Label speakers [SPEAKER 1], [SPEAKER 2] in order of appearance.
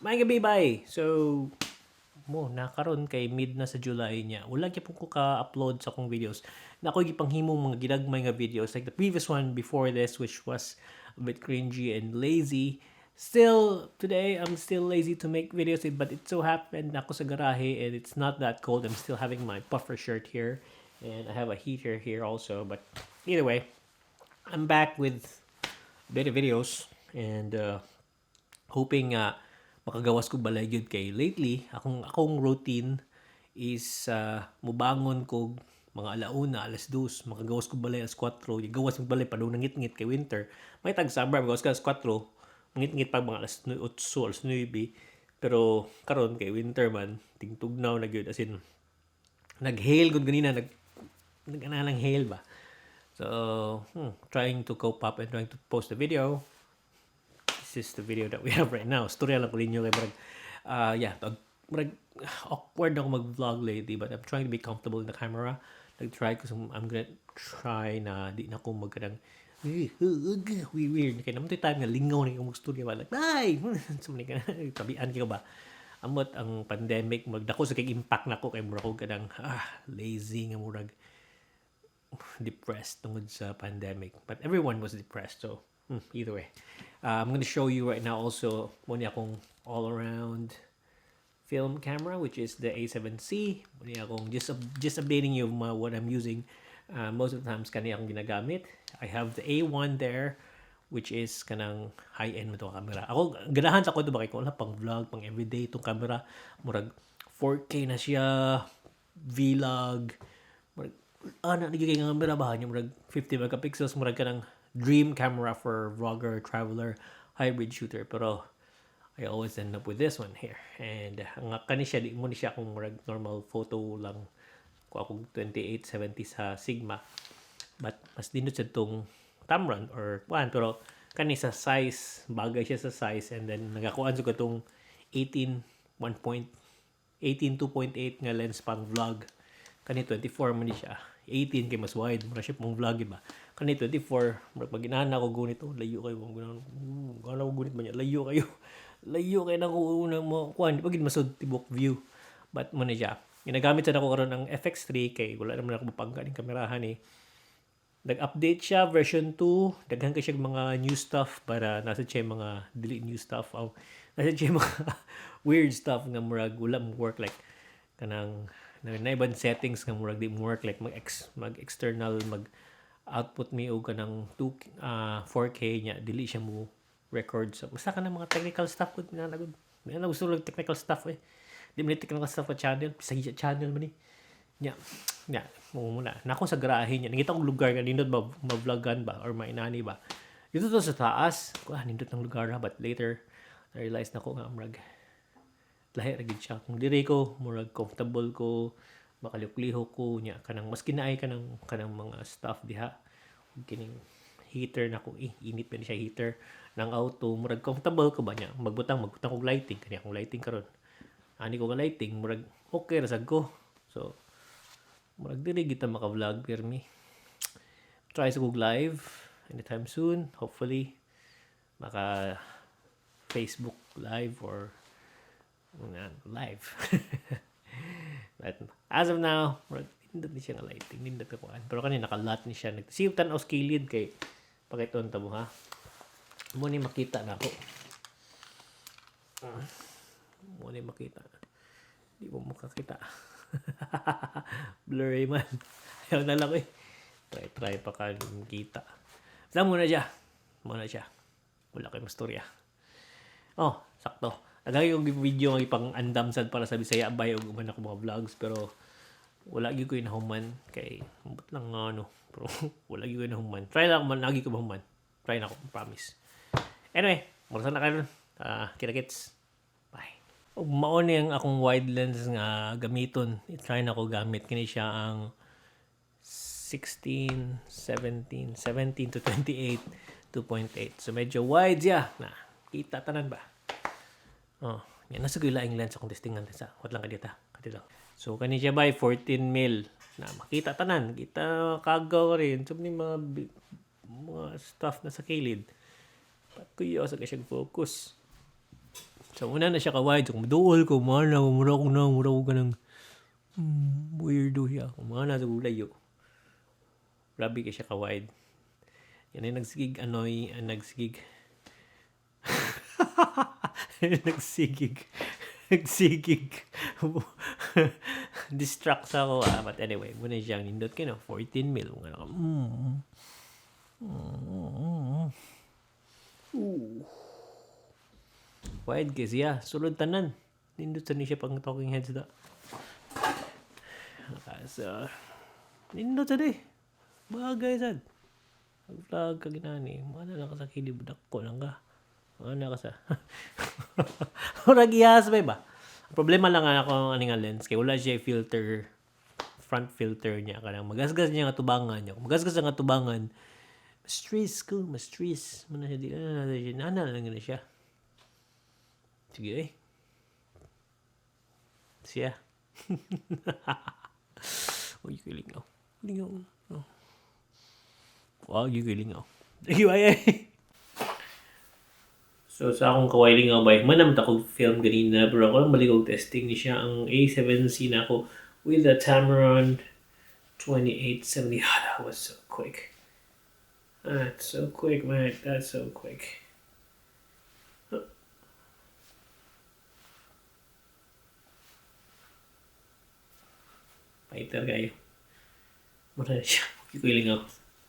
[SPEAKER 1] Maayong gabii, bay. So, mo na karon kay mid na sa July niya. Wala gyapon ko ka-upload sa akong videos. Na ako gipanghimong mga gidagmay nga videos like the previous one before this, which was a bit cringy and lazy. Still, today, I'm still lazy to make videos, but it so happened ako sa garahe and it's not that cold. I'm still having my puffer shirt here and I have a heater here also. But either way, I'm back with a bit of videos and hoping nga makagawas ko balay gyud kay lately akong routine is mubangon ko mga alauna, alas 2, makagawas ko balay alas 4, gawas ko balay padung nangitngit kay winter. May tag summer, magawas ka alas 4, mangitngit pa mga alas 8, alas 9. Pero karon kay winter man, tingtugnaw na gyud, as in nag-hail gud ganina, nag ana lang hail ba. So, trying to cope up and trying to post the video. This is the video that we have right now. Storya lang ko ninyo kay murag yeah, murag awkward ako mag-vlog lately, but I'm trying to be comfortable in the camera. Nag-try ko, so I'm gonna try na di na ko magkanang weird. Kay naman time nga lingaw na yung magstorya ba, like, "Bye!" So, man ka tabian kayo ba? Amot ang pandemic, magdako sa kay impact nako kay murag ko kanang lazy nga murag depressed tungod sa pandemic. But everyone was depressed, so either way. I'm gonna show you right now also mao ni akong all-around film camera, which is the A7C. Mao ni akong just updating you of what I'm using. Most of the times kani akong ginagamit. I have the A1 there, which is kanang high-end mo to camera. Ako ganahan sa ko to ba kay kung wala pang vlog, pang everyday itong camera. Murag 4K na siya, vlog. Murag ana ni kay nga camera ba nya murag 50 megapixels, murag kanang dream camera for vlogger, traveler, hybrid shooter. Pero I always end up with this one here. And ang kani siya, di mo ni siya kung murag normal photo lang. Kuha akong 2870 sa Sigma. But mas nindot sa tong Tamron or kuan, pero kani sa size, bagay siya sa size, and then nagakuan sa katong 18 1. 18 2.8 nga lens pang vlog. Kani 24 man ni siya. 18 kay mas wide, mura siya pang vlog ba. Kani 24, murag pag ginahan ako gunit oh, layo kayo, ganahan ganahan ako gunit ba niya, layo kayo. Layo kayo na ko una mo kuan, di pa gid masud tibok view. But mo na siya. Ginagamit sa nako karon ang FX3 kay wala naman ako mapangga ning kamerahan eh. Nag-update siya version 2, daghan kay siya mga new stuff para nasa siya mga dili new stuff aw nasa siya mga weird stuff nga murag wala mo work, like kanang na ibang settings nga murag di mo work, like mag external, mag output mi og kanang 2 4K nya dili siya mo record. So basta kanang mga technical stuff gud na gud na gusto lang technical stuff eh, di man ni technical stuff ka channel, bisag channel man ni nya nya mo muna nako sa garahe niya. Nangita kong lugar nga nindot ba ma-vlogan ba or mainani ba dito to sa taas ko. Ah, nindot ng lugar ha, but later I realized nako nga murag lahi ra gid siya kung diri ko, murag comfortable ko, makalihok-lihok ko nya kanang mas kinaay kanang mga stuff diha ug kining heater nako eh, init pa ni siya, heater ng auto. Murag comfortable ko ba niya magbutang og lighting. Kani akong lighting karon, ani ko nga lighting, murag okay ra sad ko. So murag diri kita maka-vlog pirmi. Try sa kog live anytime soon, hopefully maka Facebook live or live. But as of now, murag nindot ni siya nga lighting, nindot ka kuan. Pero kani naka-lot ni siya. Nagsiip tan-aw sa kilid kay pakiton ta mo ha. Mo ni makita na ako. Mo ni makita. Di mo makakita. Blurry man. Ayaw na lang eh. Try, try pa ka kita. Basta muna siya. Muna siya. Wala kayong mastorya. Oh, sakto. Nagagi yung video nga ipang andam sad para sa Bisaya bay ug uban ako mga vlogs, pero wala gyud ko nahuman kay ambot lang nga ano, pero wala gyud ko nahuman. Try lang man lagi ko mahuman. Try na ako, promise. Anyway, mura na karon. Ah, kita kits. Bye. Ug mao ni ang akong wide lens nga gamiton. I-try na ko gamit kini siya ang 16, 17, 17 to 28, 2.8. So medyo wide siya. Na, kita tanan ba? Oh, yan nasa ko laing lens akong testingan sa. Wat lang kadita. Kadi lang. So kani siya by 14 mil. Na makita tanan, kita kagaw rin. So ni mga stuff na sa kilid. Kuya sa siya focus. So una na siya ka wide. So kung duol ko, mana ko, mura ko na, mura ko kanang weirdo siya. Kung mana sa layo. Grabe kay siya ka wide. Yan ay nagsigig annoy, ang nagsigig nagsigig nagsigig distract sa ako ah. But anyway, muna siyang nindot kay no, 14 mil mga naka. Ooh. Wide kay siya, sulod tanan. Nindot sa ni siya pang talking heads da. So, nindot sa di. Bagay sad. Pag-vlog ka ginani, mana lang ka sa kilid, dako lang ka. Mana ka sa... Murag iyas ba ba? Ang problema lang nga ako ani nga lens kay wala siya filter, front filter niya kanang magasgas niya nga tubangan niya. Kung magasgas nga tubangan, ma-stress ko, ma-stress. Muna siya, di na na siya, nana lang na siya. Sige eh. Siya. Uy, kilingaw. Lingaw. Oh. Wow, you kilingaw. Thank you, ay, ay. So, sa akong kawailingaw ba, manam ta kog film ganina, pero ako lang balik og testing ni siya ang A7C na ako with the Tamron 2870. Ah, that was so quick. That's so quick, man. That's so quick. Huh. Fighter kayo. Mura na siya. Kilingaw.